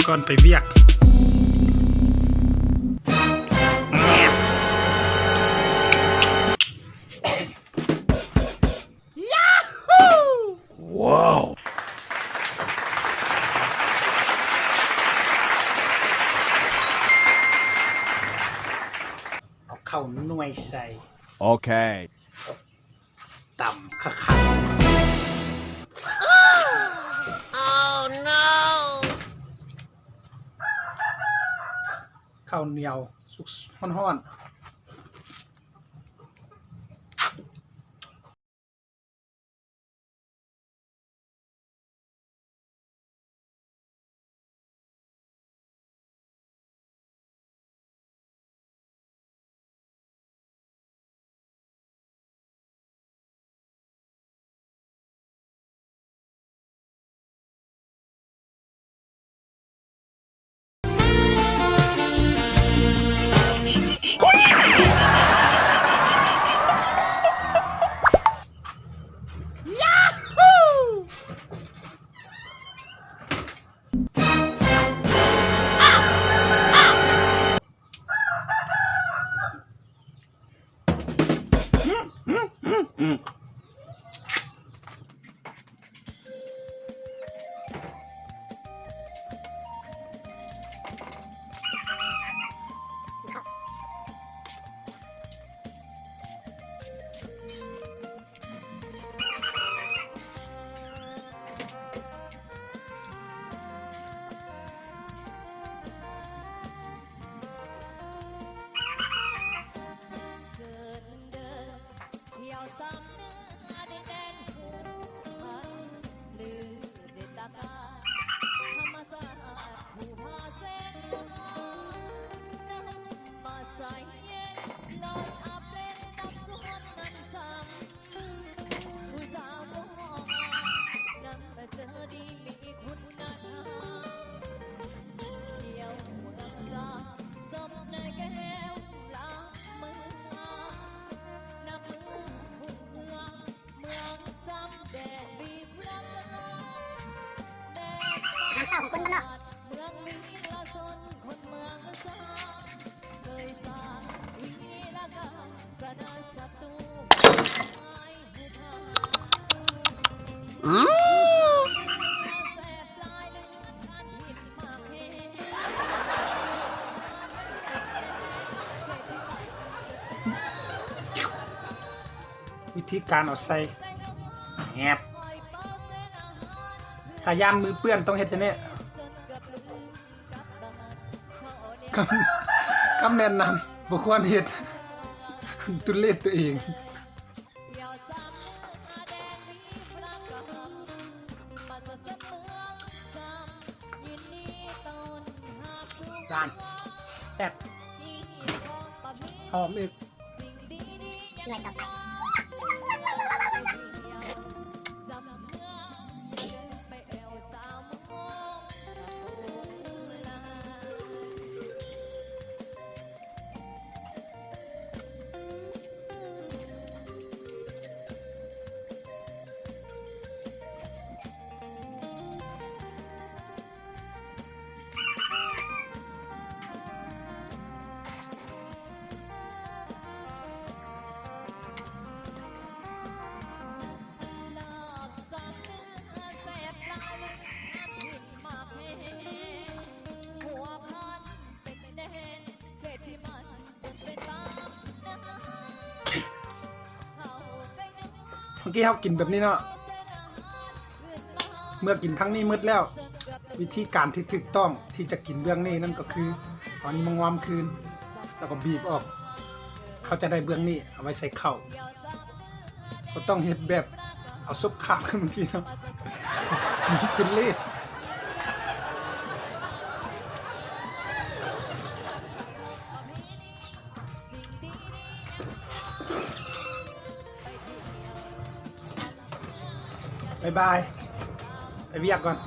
ກ່ອນໄປວຽກ. ເອົາເຂົ້າໜ່ວຍໃສ່. ໂອເຄ. ຕຳຄັກໆ. Oh no! ເຂົ້າໜຽວສຸກຮ້ອນໆ. ວິທີການເອົາໃສ່ ແຫບ ຖ້າຢ້ານມືເປື້ອນຕ້ອງເຮັດຈັ່ງນີ້. ຄຳ ຄຳແນະນຳ ບໍ່ຄວນເຮັດ ທຸເລດຕົວເອງ. ຈານ ແຊບ ຫອມອີກ. ໜ່ວຍຕໍ່ໄປ. ເມື່ອກີ້ເຮົາກິນແບບນີ້ເນາະ. ເມື່ອກິນທັງນີ້ໝົດແລ້ວ, ວິທີການທີ່ຖືກຕ້ອງທີ່ຈະກິນເບື້ອງນີ້ນັ້ນກໍຄື ເອົານີ້ມາງອມຄືນ ແລ້ວກໍບີບອອກ. ເຮົາຈະໄດ້ເບື້ອງນີ້ເອົາໄວ້ໃສ່ເຂົ້າ. ບໍ່ຕ້ອງເຮັດແບບເອົາສົບຄາບຄືເມື່ອກີ້ເນາະ. ເປັນເລດ. ບາຍບາຍ ໄປວຽກກ່ອນ.